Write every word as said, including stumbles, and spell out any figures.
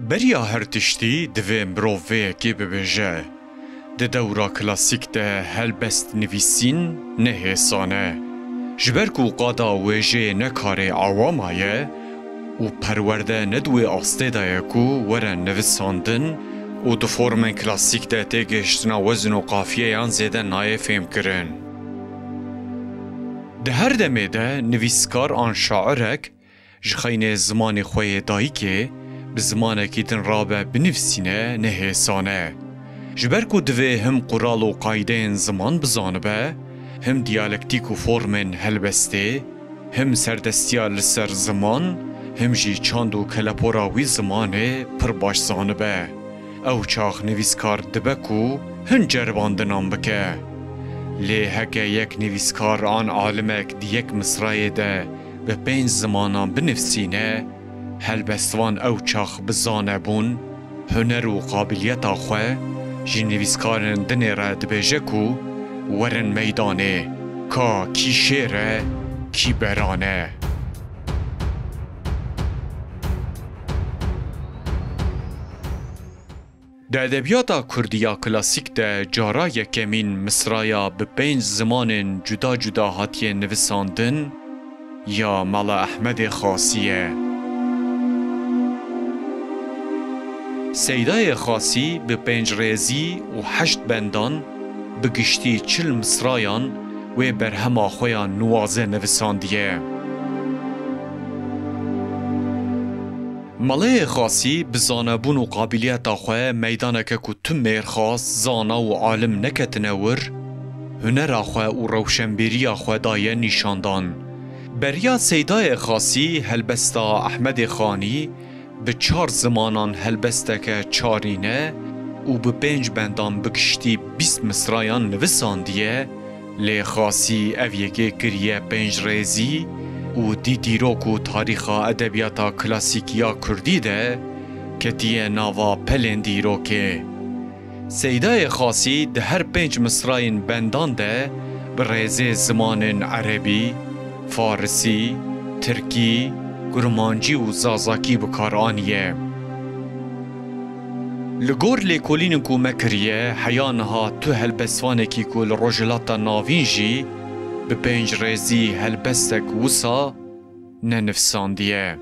Beriya her tiştî divê mirov vê yekê bibêje. Di dewra klasîk de helbest nivîsîn ne hêsan e. Ji ber ku qada wêjeyê ne karê awama ye û perwerde ne di wê astê de ye ku were nivisandin û di formên klasîk de têgihiştina wezn û qafiyeyan zêde nayê fêmkirin. Di her demê de nivîskar an şairek ji xeynê zimanê xwe yê dayikê bi zimanekî din rabe binivîsîne ne hêsan e. Ji ber ku divê him qural û qaydeyên ziman bizanibe, him diyalektîk û formên helbestê, him serdestiya li ser ziman, him jî çand û kelepora wî zimanê pir baş zanibe. Ew çax nivîskar dibe ku hin ceribandinan bike. Lê heke yek nivîskar an alimek di yek misrayê de bi pênc zimanan binivîsîne, helbestvan ew çax bi zanebûn, huner û qabiliyeta xwe ji nivîskarên dinê re dibêje ku werin meydanê, ka kî şêr e, kî beran e. Di edebiyata kurdî ya klasîk de cara yekemîn misraya bi pênc zimanên cuda cuda hatiye nivisandin ya Mala Ehmedê Xasî ye. Seydayê Xasî bi pênc rêzî û heşt bendan bi giştî çil misrayan wê berhema xwe ya nuwaze nivisandiye. Maleyê Xasî bi zanebûn û qabiliyeta xwe meydaneke ku tu mêrxas, zana û alim neketine wir, hunera xwe û rewşenbîriya xwe daye nîşandan. Beriya Seydayê Xasî helbesta Ehmedê Xanî bi çar zimanan helbesteke çarîne û bi pênc bendan bi giştî bîst misrayan nivisandiye, lê Xasî ev yekê kiriye pênc rêzî û dî dîrok û tarîxa edebiyata klasîk ya kurdî de ketiye nava pelên dîrokê. Seydayê Xasî di her pênc misrayên bendan de bi rêzê zimanên erebî, farisî, tirkî, kurmancî û zazakî bi kar aniye. Li gor lêkolînên ku me kiriye, heya niha tu helbestvanekî ku li Rojhilata Navîn jî bi pênc rêzî helbestek wisa nenivsandiye.